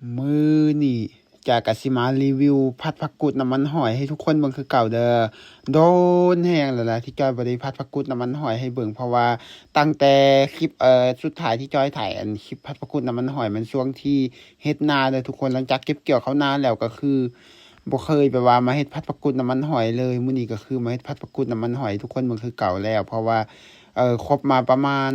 ມື້ນີ້ຈອຍກໍຊິມາຣີວິວຜັດຜັກກູດນ້ຳມັນຫອຍໃຫ້ທຸກຄົນເບິ່ງຄືເກົ່າເດີ້. ດົນແຮງແລ້ວລະທີ່ຈອຍບໍ່ໄດ້ຜັດຜັກກູດນ້ຳມັນຫອຍໃຫ້ເບິ່ງ ເພາະວ່າຕັ້ງແຕ່ຄລິບ ເອີ ສຸດທ້າຍທີ່ຈອຍຖ່າຍ ອັນຄລິບຜັດຜັກກູດນ້ຳມັນຫອຍ ມັນຊ່ວງທີ່ເຮັດນາເດີ້ທຸກຄົນ. ຫຼັງຈາກເກັບກ່ຽວເຂົ້ານາແລ້ວກໍຄື ບໍ່ເຄີຍແບບວ່າມາເຮັດຜັດຜັກກູດນ້ຳມັນຫອຍເລີຍ. ມື້ນີ້ກໍຄືມາເຮັດຜັດຜັກກູດນ້ຳມັນຫອຍໃຫ້ທຸກຄົນເບິ່ງຄືເກົ່າແລ້ວ ເພາະວ່າ ເອີ ຄົບມາປະມານ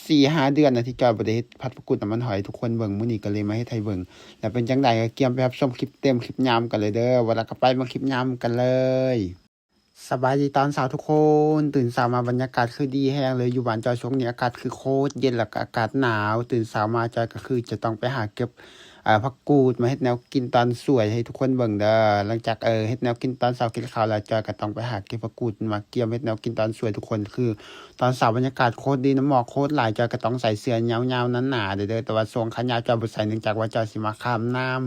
ສີ່ຫ້າເດືອນນະ ທີ່ຈອຍບໍ່ໄດ້ເຮັດຜັດຜັກກູດນ້ຳມັນຫອຍໃຫ້ທຸກຄົນເບິ່ງ. ມື້ນີ້ກໍເລີຍມາເຮັດໃຫ້ເບິ່ງ ແລ້ວເປັນຈັ່ງໃດກໍກຽມໄປຮັບຊົມຄລິບເຕັມ ຄລິບຍາວນຳກັນເລີຍເດີ້. ວ່າແລ້ວກໍໄປເບິ່ງຄລິບຍາວນຳກັນເລີຍ. ສະບາຍດີຕອນເຊົ້າທຸກຄົນ. ຕື່ນເຊົ້າມາບັນຍາກາດຄືດີແຮງເລີຍ. ຢູ່ບ້ານຈອຍຊ່ວງນີ້ອາກາດຄືໂຄດເຢັນ ແລ້ວກໍອາກາດໜາວ. ຕື່ນເຊົ້າມາຈອຍກໍຄືຈະຕ້ອງໄປຫາເກັບ ເອີ ຜັກກູດມາເຮັດແນວກິນຕອນສວຍໃຫ້ທຸກຄົນເບິ່ງເດີ້. ຫຼັງຈາກ ເອີ ເຮັດແນວກິນຕອນເຊົ້າ ກິນເຂົ້າແລ້ວ ຈອຍກໍຕ້ອງໄປຫາເກັບຜັກກູດມາກຽມເຮັດແນວກິນຕອນສວຍທຸກຄົນ. ຄືຕອນເຊົ້າບັນຍາກາດໂຄດດີ ນ້ຳໝອກໂຄດຫຼາຍ. ຈອຍກໍຕ້ອງໃສ່ເສື້ອຍາວໆໜາໆເດີ້ ແຕ່ວ່າຊ່ວງຂາຍາວຈອຍບໍ່ໃສ່ ເນື່ອງຈາກວ່າຈອຍຊິມາຂ້າມນ້ຳ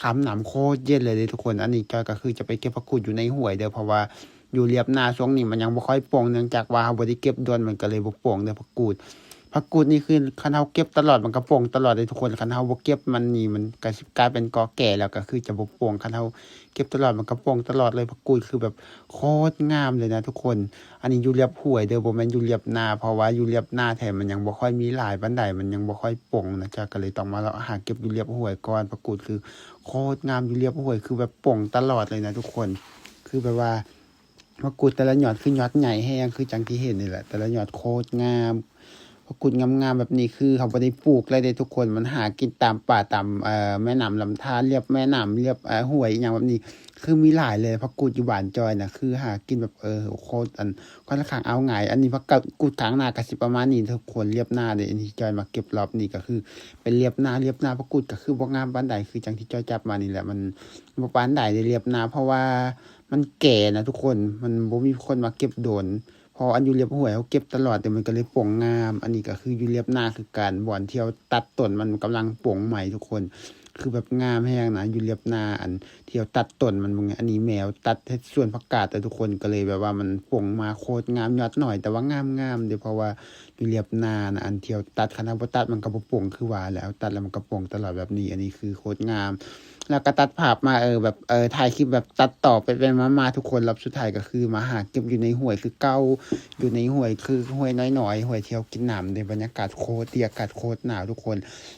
ຂ້າມນ້ຳໂຄດເຢັນເລີຍເດ້ທຸກຄົນ. ອັນນີ້ຈອຍກໍຄືຈະໄປເກັບຜັກກູດຢູ່ໃນຫ້ວຍເດີ້ ເພາະວ່າ ຢູ່ລຽບນາຊ່ວງນີ້ມັນຍັງບໍ່ຄ່ອຍປົ່ງ ເນື່ອງຈາກວ່າເຮົາບໍ່ໄດ້ເກັບດົນ ມັນກໍເລີຍບໍ່ປົ່ງເດີ້ຜັກກູດ. ຜັກກູດນີ້ຄືຄັນເຮົາເກັບຕະຫຼອດມັນກໍປົ່ງຕະຫຼອດເດ້ທຸກຄົນ. ຄັນເຮົາບໍ່ເກັບມັນນີ້ ມັນກໍຊິກາຍເປັນກໍແກ່ແລ້ວ ກໍຄືຈະບໍ່ປົ່ງ. ຄັນເຮົາເກັບຕະຫຼອດມັນກໍປົ່ງຕະຫຼອດເລີຍ. ຜັກກູດຄືແບບໂຄດງາມເລີຍນະທຸກຄົນ. ອັນນີ້ຢູ່ລຽບຫ້ວຍເດີ້ ບໍ່ແມ່ນຢູ່ລຽບນາ ເພາະວ່າຢູ່ລຽບນາແທ້ມັນຍັງບໍ່ຄ່ອຍມີຫຼາຍປານໃດ ມັນຍັງບໍ່ຄ່ອຍປົ່ງນະ. ຈອຍກໍເລີຍຕ້ອງມາເລາະຫາເກັບຢູ່ລຽບຫ້ວຍກ່ອນ. ຜັກກູດຄືໂຄດງາມຢູ່ລຽບຫ້ວຍ ຄືແບບປົ່ງຕະຫຼອດເລີຍນະທຸກຄົນ. ຄືແບບວ່າ ຜັກກູດແຕ່ລະຍອດຄືຍອດໃຫຍ່ແຮງ ຄືຈັ່ງທີ່ເຫັນນີ້ແຫຼະ. ແຕ່ລະຍອດໂຄດງາມ ຜັກກູດງາມໆແບບນີ້ ຄືເຮົາບໍ່ໄດ້ປູກເລີຍເດ້ທຸກຄົນ. ມັນຫາກິນຕາມປ່າຕາມ ເອີ ແມ່ນ້ຳລຳທານ ລຽບແມ່ນ້ຳ ລຽບ ເອີ ຫ້ວຍອີ່ຫຍັງແບບນີ້ ຄືມີຫຼາຍເລີຍ. ຜັກກູດຢູ່ບ້ານຈອຍນະ ຄືຫາກິນແບບ ເອີ ໂຄດ ອັນ ຂ້ອນຂ້າງເອົາງ່າຍ. ອັນນີ້ຜັກກູດຂ້າງນາກໍຊິປະມານນີ້ທຸກຄົນ ລຽບນາເດ້. ອັນທີ່ຈອຍມາເກັບລອບນີ້ກໍຄືເປັນລຽບນາ ລຽບນາ ຜັກກູດກໍຄືບໍ່ງາມປານໃດ ຄືຈັ່ງທີ່ຈອຍຈັບມານີ້ແຫຼະ ມັນບໍ່ປານໃດເດ້ລຽບນາ ເພາະວ່າ ມັນແກ່ນະທຸກຄົນ ມັນບໍ່ມີຄົນມາເກັບດົນ. ເພາະອັນຢູ່ລຽບຫ້ວຍເຮົາເກັບຕະຫຼອດເດ້ ມັນກໍເລີຍປົ່ງງາມ. ອັນນີ້ກໍຄືຢູ່ລຽບນາຄືກັນ ບ່ອນທີ່ເຮົາຕັດຕົ້ນມັນກຳລັງປົ່ງໃໝ່ທຸກຄົນ ຄືແບບງາມແຮງນະ. ຢູ່ລຽບນາ ອັນທີ່ເຮົາຕັດຕົ້ນມັນ ເບິ່ງ ອັນນີ້ແມ່ເຮົາຕັດເຮັດສວນຜັກກາດເດ້ທຸກຄົນ ກໍເລີຍແບບວ່າມັນປົ່ງມາໂຄດງາມ. ຍອດໜ້ອຍແຕ່ວ່າງາມໆເດ້ ເພາະວ່າ ຢູ່ລຽບນານະ ອັນທີ່ເຮົາຕັດ ຄັນເຮົາບໍ່ຕັດມັນກໍບໍ່ປົ່ງ ຄືວ່າແຫຼະ ເຮົາຕັດແລ້ວມັນກໍປົ່ງຕະຫຼອດແບບນີ້. ອັນນີ້ຄືໂຄດງາມ. ແລ້ວກໍຕັດພາບມາ ເອີ ແບບ ເອີ ຖ່າຍຄລິບແບບຕັດຕໍ່ໄປໆມາໆ ທຸກຄົນ. ລອບສຸດທ້າຍກໍຄືມາຫາເກັບຢູ່ໃນຫ້ວຍຄືເກົ່າ ຢູ່ໃນຫ້ວຍຄືຫ້ວຍນ້ອຍໆ ຫ້ວຍທີ່ເຮົາກິນນ້ຳເດ້. ບັນຍາກາດໂຄດດີ ອາກາດໂຄດໜາວທຸກຄົນ.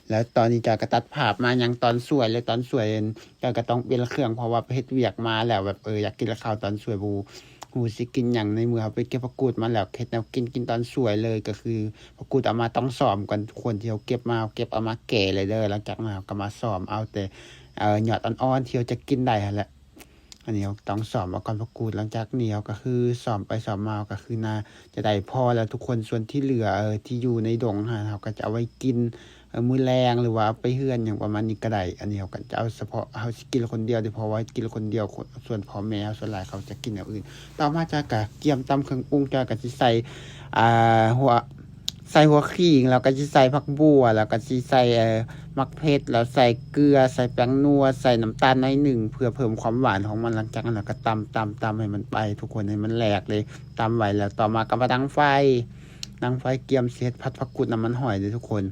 ແລ້ວຕອນນີ້ຈອຍກໍຕັດພາບມາຍັງຕອນສວຍ ແລະຕອນສວຍ ຈອຍກໍຕ້ອງປ່ຽນເຄື່ອງ ເພາະວ່າໄປເຮັດວຽກມາແລ້ວ ແບບ ເອີ ຢາກກິນເຂົ້າຕອນສວຍ ບໍ່ຮູ້ຊິກິນຫຍັງ ໃນເມື່ອເຮົາໄປເກັບຜັກກູດມາແລ້ວ ເຮັດແນວກິນ ກິນຕອນສວຍເລີຍ. ກໍຄືຜັກກູດເອົາມາຕ້ອງຊອມກ່ອນ ທຸກຄົນ ທີ່ເຮົາເກັບມາ ເຮົາເກັບເອົາມາແກ່ເລີຍເດີ້. ຫຼັງຈາກນັ້ນເຮົາກໍມາຊອມເອົາແຕ່ ເອີ ຍອດອ່ອນໆ ທີ່ເຮົາຈະກິນໄດ້ຫັ້ນແຫຼະ. ອັນນີ້ເຮົາຕ້ອງຊອມເອົາກ່ອນ ຜັກກູດ. ຫຼັງຈາກນີ້ເຮົາກໍຄືຊອມໄປຊອມມາ ກໍຄືໜ້າຈະໄດ້ພໍແລ້ວທຸກຄົນ. ສ່ວນທີ່ເຫຼືອ ເອີ ທີ່ຢູ່ໃນດົງຫັ້ນ ເຮົາກໍຈະເອົາໄວ້ກິນ ເອີ ມື້ແລງ ຫຼືວ່າເອົາໄປເຮືອນຫຍັງປະມານນີ້ກໍໄດ້. ອັນນີ້ເຮົາກໍຈະເອົາສະເພາະເຮົາຊິກິນຄົນດຽວເດ້ ເພາະວ່າກິນຄົນດຽວ ສ່ວນພໍ່ແມ່ເຮົາສ່ວນຫຼາຍເຂົາຈະກິນແນວອື່ນ. ຕໍ່ມາຈອຍກໍກຽມຕຳເຄື່ອງປຸງ ຈອຍກໍຊິໃສ່ ອ່າ ຫົວ ໃສ່ຫົວຂີງ ແລ້ວກໍຊິໃສ່ຜັກບົ່ວ ແລ້ວກໍຊິໃສ່ ເອີ ໝາກເຜັດ ແລ້ວໃສ່ເກືອ ໃສ່ແປ້ງນົວ ໃສ່ນ້ຳຕານໜ້ອຍໜຶ່ງ ເພື່ອເພີ່ມຄວາມຫວານຂອງມັນ. ຫຼັງຈາກນັ້ນເຮົາກໍຕຳ ຕຳ ຕຳໃຫ້ມັນໄປ ທຸກຄົນ ໃຫ້ມັນແຫຼກເດ້ ຕຳໄວ້ແລ້ວ ຕໍ່ມາກໍມາດັງໄຟ ດັງໄຟກຽມຊິເຮັດຜັດຜັກກູດນ້ຳມັນຫອຍເດ້ທຸກຄົນ.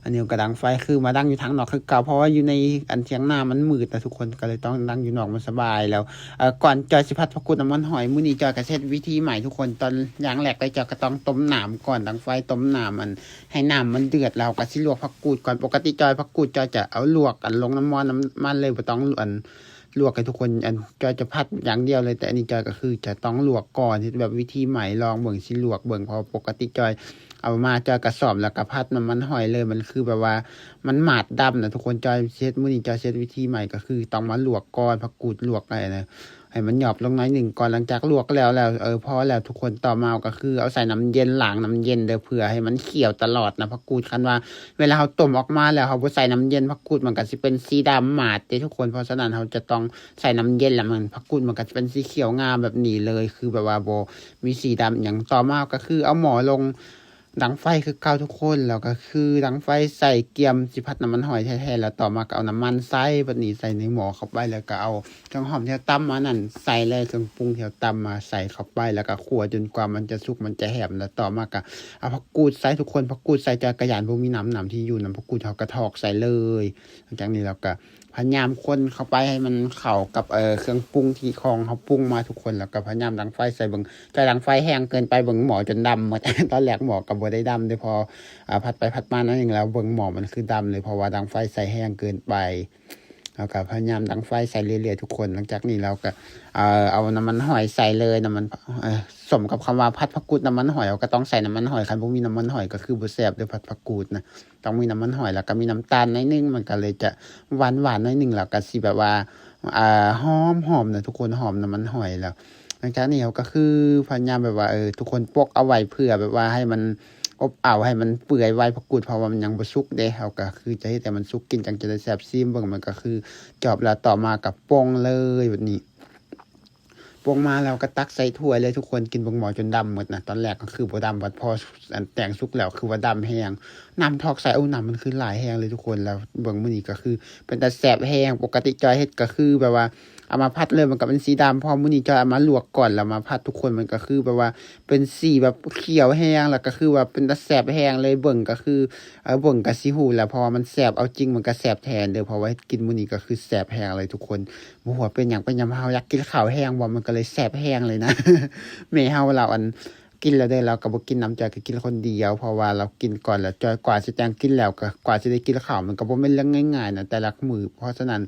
ອັນນີ້ກໍດັງໄຟ ຄືມາດັງຢູ່ທາງນອກຄືເກົ່າ ເພາະວ່າຢູ່ໃນອັນຖຽງນາມັນມືດນະທຸກຄົນ ກໍເລີຍຕ້ອງດັງຢູ່ນອກມັນສະບາຍ. ແລ້ວ ເອີ ກ່ອນຈອຍຊິຜັດຜັກກູດນ້ຳມັນຫອຍ ມື້ນີ້ຈອຍກໍເຮັດວິທີໃໝ່ທຸກຄົນ. ຕອນຢ່າງແລກເລີຍ ຈອຍກໍຕ້ອງຕົ້ມນ້ຳກ່ອນ ດັງໄຟຕົ້ມນ້ຳ ອັນ ໃຫ້ນ້ຳມັນເດືອດ ແລ້ວເຮົາກໍຊິລວກຜັກກູດກ່ອນ. ປົກກະຕິຈອຍ ຜັກກູດຈອຍຈະເອົາລວກ ອັນ ລົງນ້ຳຮ້ອນ ນ້ຳມັນເລີຍ ບໍ່ຕ້ອງ ອັນ ລວກໃຫ້ທຸກຄົນ ອັນ ຈອຍຈະຜັດຢ່າງດຽວເລີຍ ແຕ່ອັນນີ້ຈອຍກໍຄືຈະຕ້ອງລວກກ່ອນ ເຮັດແບບວິທີໃໝ່ ລອງເບິ່ງ ຊິລວກເບິ່ງ. ເພາະປົກກະຕິຈອຍເອົາມາ ຈອຍກໍຊອມ ແລ້ວກໍຜັດນ້ຳມັນຫອຍເລີຍ ມັນຄືແບບວ່າມັນໝາດດຳນະທຸກຄົນ. ຈອຍຊິເຮັດ ມື້ນີ້ຈອຍຊິເຮັດວິທີໃໝ່ ກໍຄືຕ້ອງມາລວກກ່ອນ ຜັກກູດລວກໃຫ້ນະ ໃຫ້ມັນຫຍອບລົງໜ້ອຍໜຶ່ງກ່ອນ. ຫຼັງຈາກລວກແລ້ວ ແລ້ວ ເອີ ພໍແລ້ວທຸກຄົນ ຕໍ່ມາກໍຄືເອົາໃສ່ນ້ຳເຢັນ ລ້າງນ້ຳເຢັນເດີ້ ເພື່ອໃຫ້ມັນຂຽວຕະຫຼອດນະ ຜັກກູດ. ຄັນວ່າເວລາເຮົາຕົ້ມອອກມາແລ້ວ ເຮົາບໍ່ໃສ່ນ້ຳເຢັນ ຜັກກູດມັນກໍຊິເປັນສີດຳໝາດເດ້ທຸກຄົນ. ເພາະສະນັ້ນເຮົາຈະຕ້ອງ ໃສ່ນ້ຳເຢັນ ແລ້ວມັນ ຜັກກູດມັນກໍຈະເປັນສີຂຽວງາມແບບນີ້ເລີຍ ຄືແບບວ່າບໍ່ມີສີດຳຫຍັງ. ຕໍ່ມາກໍຄືເອົາໝໍ້ລົງ ດັງໄຟຄືເກົ່າທຸກຄົນ ແລ້ວກໍຄືດັງໄຟໃສ່ກຽມຊິຜັດນ້ຳມັນຫອຍແທ້ໆ ແລ້ວຕໍ່ມາກໍເອົານ້ຳມັນໃສ່ ບັດນີ້ໃສ່ໃນໝໍ້ເຂົ້າໄປ ແລ້ວກໍເອົາເຄື່ອງຫອມທີ່ເຮົາຕຳມານັ້ນໃສ່ເລີຍ ເຄື່ອງປຸງທີ່ເຮົາຕຳມາໃສ່ເຂົ້າໄປ ແລ້ວກໍຂົ້ວຈົນກວ່າມັນຈະສຸກ ມັນຈະແຫ້ງ ແລ້ວຕໍ່ມາກໍເອົາຜັກກູດໃສ່ທຸກຄົນ ຜັກກູດໃສ່ ຈອຍກໍຢ້ານບໍ່ມີນ້ຳ ນ້ຳທີ່ຢູ່ນຳຜັກກູດເຮົາກໍຖອກໃສ່ເລີຍ. ຫຼັງຈາກນີ້ເຮົາກໍພະຍາຍາມຄົນເຂົ້າໄປໃຫ້ມັນເຂົ້າກັບ ເອີ ເຄື່ອງປຸງທີ່ຂອງເຮົາປຸງມາທຸກຄົນ ແລ້ວກໍພະຍາຍາມດັງໄຟໃສ່ເບິ່ງ ຈອຍດັງໄຟແຮງເກີນໄປ ເບິ່ງໝໍ້ຈົນດຳໝົດ ຕອນແລກໝໍ້ກໍບໍ່ໄດ້ດຳເດ້ ພໍ ອາ ຜັດໄປຜັດມາໜ້ອຍໜຶ່ງແລ້ວເບິ່ງໝໍ້ມັນຄືດຳເລີຍ ເພາະວ່າດັງໄຟໃສ່ແຮງເກີນໄປ. ເຮົາກໍພະຍາຍາມດັງໄຟໃສ່ເລື້ອຍໆທຸກຄົນ ຫຼັງຈາກນີ້ເຮົາກໍ ເອີ ເອົານ້ຳມັນຫອຍໃສ່ເລີຍ ນ້ຳມັນ ເອີ ສົມກັບຄຳວ່າຜັດຜັກກູດນ້ຳມັນຫອຍ ເຮົາກໍຕ້ອງໃສ່ນ້ຳມັນຫອຍ ຄັນບໍ່ມີນ້ຳມັນຫອຍກໍຄືບໍ່ແຊບເດີ້ ຜັດຜັກກູດນະ ຕ້ອງມີນ້ຳມັນຫອຍ ແລ້ວກໍມີນ້ຳຕານໜ້ອຍໜຶ່ງ ມັນກໍເລີຍຈະຫວານໆໜ້ອຍໜຶ່ງ ແລ້ວກໍຊິແບບວ່າ ອາ ຫອມໆນະທຸກຄົນ ຫອມນ້ຳມັນຫອຍແລ້ວ. ຫຼັງຈາກນີ້ເຮົາກໍຄືພະຍາຍາມແບບວ່າ ເອີ ທຸກຄົນປົກເອົາໄວ້ ເພື່ອແບບວ່າໃຫ້ມັນອົບເອົາ ໃຫ້ມັນເປື່ອຍໄວ ຜັກກູດ ເພາະວ່າມັນຍັງບໍ່ສຸກເດ້ ເຮົາກໍຄືຈະເຮັດໃຫ້ມັນສຸກ ກິນຈັ່ງຈະໄດ້ແຊບ ຊີມເບິ່ງ ມັນກໍຄືຈອບແລ້ວ ຕໍ່ມາກໍປົງເລີຍ ແບບນີ້ ປົງມາແລ້ວກໍຕັກໃສ່ຖ້ວຍເລີຍທຸກຄົນ ກິນເບິ່ງໝໍ້ຈົນດຳໝົດນະ ຕອນແລກກໍຄືບໍ່ດຳ ບັດພໍ ອັນ ແຕງສຸກແລ້ວຄືວ່າດຳແຮງ ນ້ຳຖອກໃສ່ ໂອ້ ນ້ຳມັນຄືຫຼາຍແຮງເລີຍທຸກຄົນ ແລ້ວເບິ່ງມື້ນີ້ກໍຄືເປັນຕາແຊບແຮງ ປົກກະຕິຈອຍເຮັດກໍຄືແບບວ່າ ເອົາມາຜັດເລີຍ ມັນກໍເປັນສີດຳ ພໍມື້ນີ້ຈອຍເອົາມາລວກກ່ອນ ແລ້ວມາຜັດທຸກຄົນ ມັນກໍຄືແບບວ່າເປັນສີແບບຂຽວແຮງ ແລ້ວກໍຄືວ່າເປັນຕາແຊບແຮງເລີຍ ເບິ່ງກໍຄື ເອີ ເບິ່ງກໍຊິຮູ້ແລ້ວ ເພາະວ່າມັນແຊບ ເອົາຈິງມັນກໍແຊບແທ້ເດີ້ ເພາະວ່າເຮັດກິນມື້ນີ້ກໍຄືແຊບແຮງເລີຍທຸກຄົນ. ບໍ່ຮູ້ວ່າເປັນຫຍັງ ເປັນຫຍັງເຮົາຢາກກິນເຂົ້າແຮງບໍ່ ມັນກໍເລີຍແຊບແຮງເລີຍນະ. ແມ່ເຮົາລາວ ອັນ ກິນແລ້ວເດີ້ ລາວກໍບໍ່ກິນນຳ ຈອຍກໍກິນຄົນດຽວ ເພາະວ່າລາວກິນກ່ອນ ແລ້ວຈອຍກວ່າຊິແຕ່ງກິນແລ້ວ ກໍກວ່າຊິໄດ້ກິນເຂົ້າ ມັນກໍບໍ່ແມ່ນເລື່ອງງ່າຍໆນະ ແຕ່ລະມື້. ເພາະສະນັ້ນ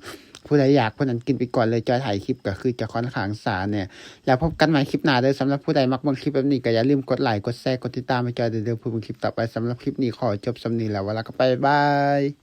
ຜູ້ໃດຢາກຜູ້ນັ້ນກິນໄປກ່ອນເລີຍ ຈອຍຖ່າຍຄລິບກໍຄືຈະຂ້ອນຂ້າງຊ້າແດ່ ແລ້ວພົບກັນໃໝ່ຄລິບໜ້າເດີ້. ສຳລັບຜູ້ໃດມັກເບິ່ງຄລິບແບບນີ້ ກໍຢ່າລືມກົດໄລ ກົດແຊ ກົດຕິດຕາມໃຫ້ຈອຍເດີ້ ເພື່ອເບິ່ງຄລິບຕໍ່ໄປ. ສຳລັບຄລິບນີ້ຂໍຈົບສ່ຳນີ້ແລ້ວ ວ່າລະກໍໄປ ບາຍ.